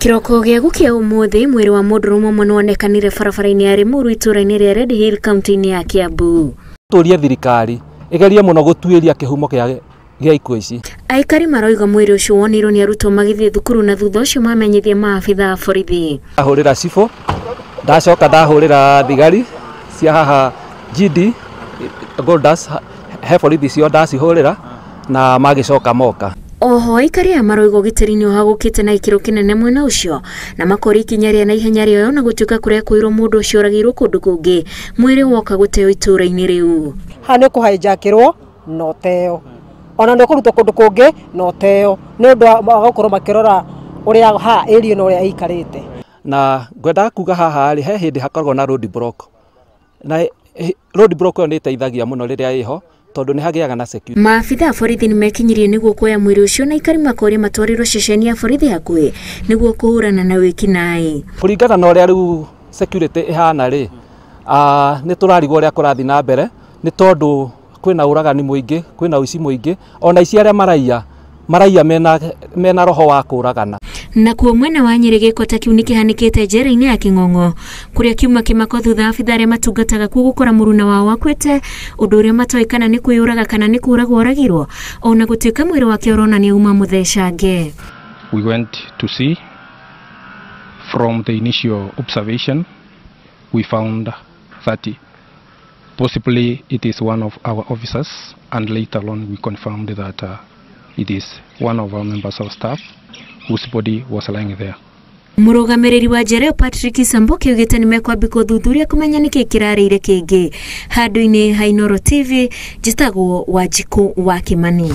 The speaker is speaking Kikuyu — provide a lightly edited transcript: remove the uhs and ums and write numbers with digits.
Kĩroko gĩa gũkĩa ũmũthĩ mwĩrĩ wa mũndũrũme ũmwe nĩwonekanire barabara-inĩ ya Limuru itũũra-inĩ rĩa Red Hill kaunti-inĩ ya Kiambu. Tũrie thirikari ĩgerie mũno gũtuĩria kĩhumo gĩa ikuũ ici. Aikari maroiga mwĩrĩ ũcio wonirwo nĩ arutwo magĩthiĩ thukuru na thutha ũcio mamenyithia maabitha a borithi. Ndahũrĩra cibũ, ndacoka ndahũrĩra thigari cia haha GD Goldas, he borithi cio ndacihũrĩra na magĩcoka moka. Oho aikari aya maroiga ũgitĩri nĩ ũhagũkĩte na gĩkĩro kĩnene mwena ũcio na makoria ikinya rĩa naihenya rĩoywo na gũtuĩka kũrĩa kwĩrwo mũndũ ũcio oragĩirwo kũndũ kũngĩ mwĩrĩ woka gũteo itũũra-inĩ rĩu. Haha nĩ ũkũhaijakĩrwo na ũteo, ona nĩ ũkũrutwo kũndũ kũngĩ na ũteo nĩ ũndũ wa gũkorwo makĩrora ũrĩa haha area ĩno ũrĩa ĩikarĩte. Na ngwendaga kuga haha rĩ, he hĩndĩ hakoragwo na road block, na road block ĩyo nĩ ĩteithagia mũno rĩrĩa ĩho tondũ nĩ hagĩaga na security. Maabitha a borithi nĩ mekinyirie nĩguo kuoya mwĩrĩ ũcio na aikari makoria matwarirwo ceceni ya borithi hakuhĩ nĩguo kũhũrana na wĩkinaĩ. Kũringana na ũrĩa rĩu security ĩhana rĩ, nĩ tũrarigwo ũrĩa kũrathiĩ na mbere nĩ tondũ kwĩna ũragani mũingĩ, kwĩna ũici mũingĩ, ona ici arĩa maraiya mena roho wa kũragana. Nakuo mwena wa Nyĩrĩ gĩko ta kĩu nĩkĩhanĩkĩte njera-inĩ ya Kĩng'ong'o kũrĩa kiuma kĩmako thutha abitha arĩa matungataga kuo gũkora mũruna wao akuĩte, ũndũ ũrĩa matoĩ kana nĩ kwĩyũraga kana nĩ kũragwo oragirwo, ona gũtuĩka mwĩrĩ wake ũronania uma mũthecange. We went to see from the initial observation we found 30. Possibly it is one of our officers, and later on we confirmed that it is one of our members of staff whose body was lying there. Mũrũgamĩrĩri wa njera ĩyo Patrick Samboki augĩte nĩ mekwambia gũthuthuria kũmenya nĩkĩ kĩrarĩire kĩngĩ. Handũ-inĩ ha Inooro TV, njĩtagwo Wanjikũ wa Kĩmani.